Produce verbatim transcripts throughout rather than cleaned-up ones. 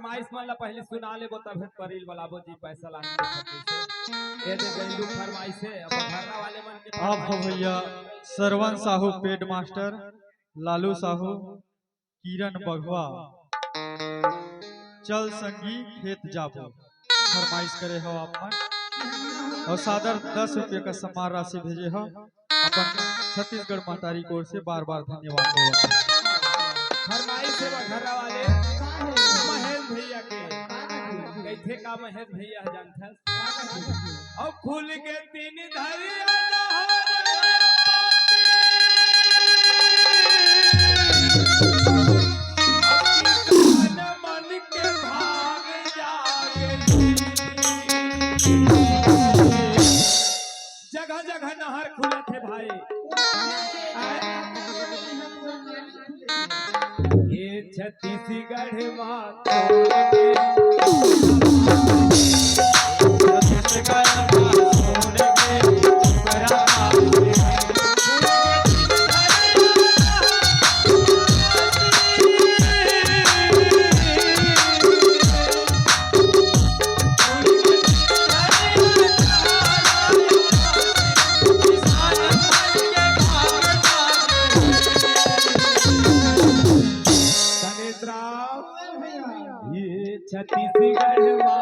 फरमाइश मन ला पहले सुना लेबो, तब फिर परील बलाबो जी, पैसा लाने के खातिर से। ये दे गइलू फरमाइश है, अब घरना वाले मन के आप हो फरमाइश। भैया सरवन साहू, पेड मास्टर, लालू साहू, किरण बघवा, चल संगी खेत जाबो, फरमाइश करे हो आप मन। और सादर दस रुपये का सम्मान राशि भेजे हो, अपन छत्तीसगढ़ महतारी की ओर से बार बार धन्यवाद देवत हन। फरमाइश है घरना वाले महेश भैया के। कैसे का महेश भैया जानथस? अब खुल के तीन धरिया डहर मन के भाग जागे। जगह जगह नहर खुलत हे भाई। ये छत्तीसगढ़ मा छत्तीसगढ़ मा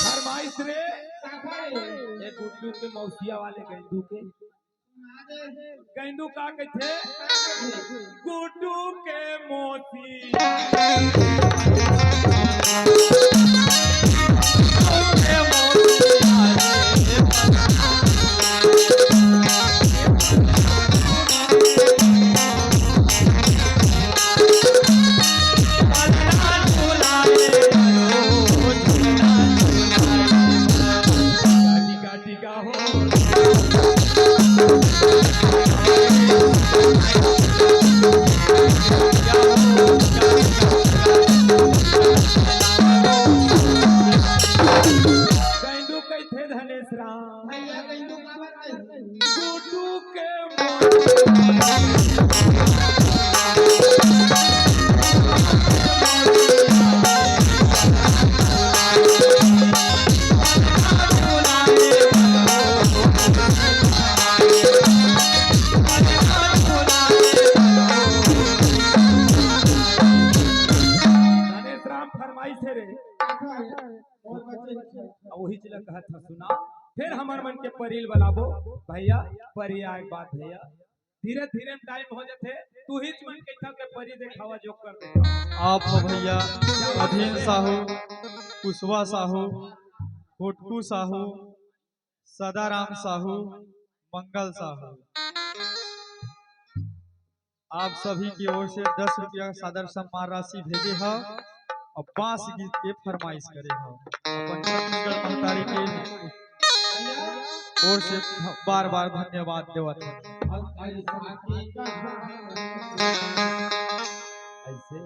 फरमाइश रे। ये गुड्डू के मौसिया वाले गैंदू के। गैंदू का कथे? गुड्डू के मौसी। गैंदू कहिथे धनेश राम। भैया गैंदू काबर कहिथे? गुड्डू के धनेश राम फरमाइश हे रे। अब वही चीज ला कहत हँव, सुना। फिर हमर मन के परील बलाबो भैया, परी आए के बाद भैया, धीरे धीरे टाइम हो जाथे। तू ही मन के इतना के परी देखावा जो कर दे। आप हो भैया अधीन साहू, कुशवा साहू, कोटकू साहू, सदाराम साहू, मंगल साहू, आप सभी की ओर से दस रुपया सादर सम्मान राशि भेजे ह और बांस गीत के फरमाइश करे ह। अपन छत्तीसगढ़ महतारी के ओर से बार बार धन्यवाद देवत हन। ऐसे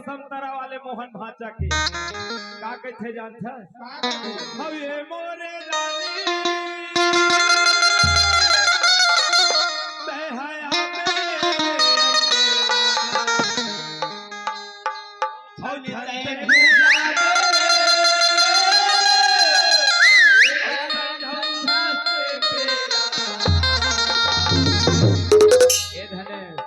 संतरा वाले मोहन भांचा के का कहिथे जानथस? हवे मोरे रानी, तै हया मेरे अंगना। ए धनेश,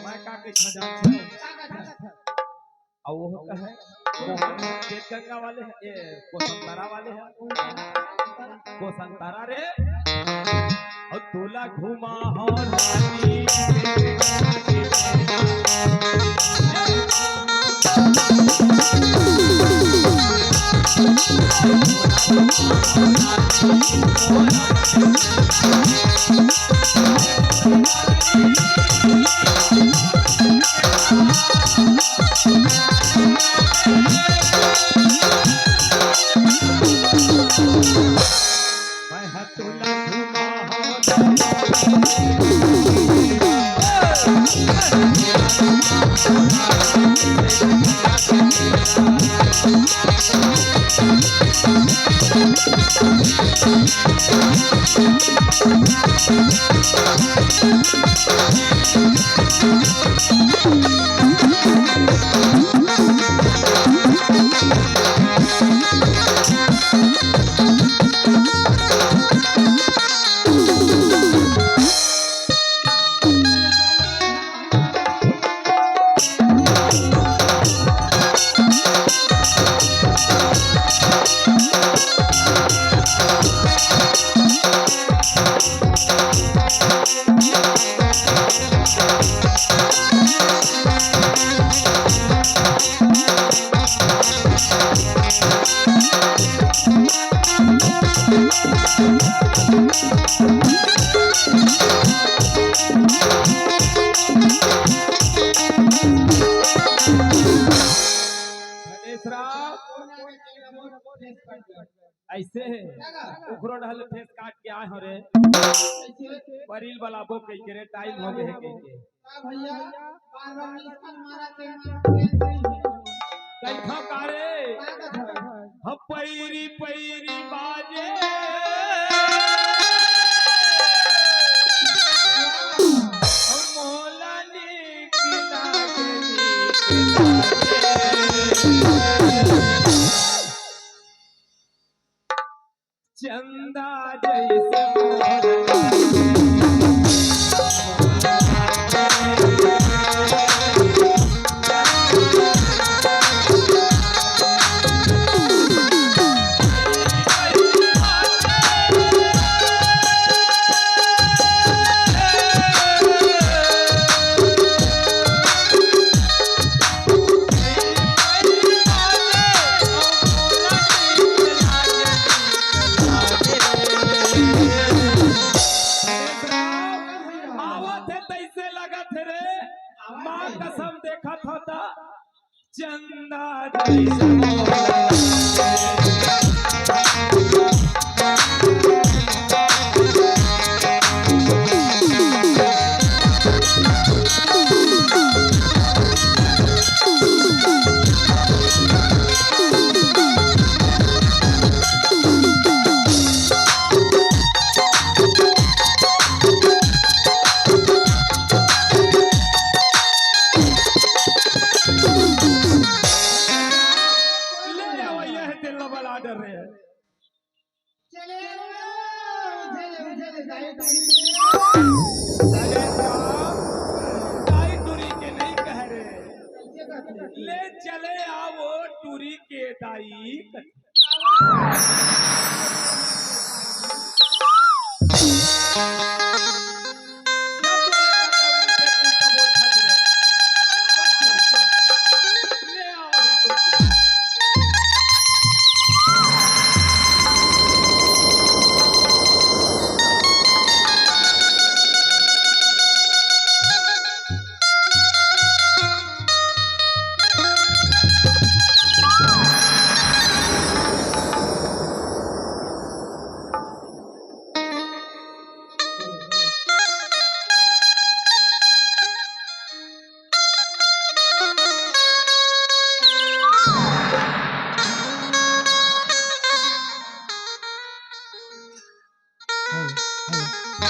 मैं का कहिथंव जानथस? अउ वो कहे, मोहन खेत गंगा वाले हे, ए, कोसंतरा वाले हे, कोसंतरा रे, अउ तोला घुमा हो रानी। अइसे हे, उखरो डहर ले ठेस काट के आए हो रे। परील बलाबो कहिके रे, टाइम हो गए हे कहिके। कहिथंव का रे? हम पैरी पैरी बाजे। हम मोला नीक लागे, नीक लागे। चंदा जैसे मोर आवत हे तइसे लगत हे रे, माँ कसम देखत हो त चंदा जैसे मोर। ले आवइया हे तेला बला डर रहे हैं। चले, चले, चले, दाई, दाई। अरे राम, दाई टूरी के नहीं कह रहे। कैसे कहते हैं? ले चले आवो टूरी के दाई।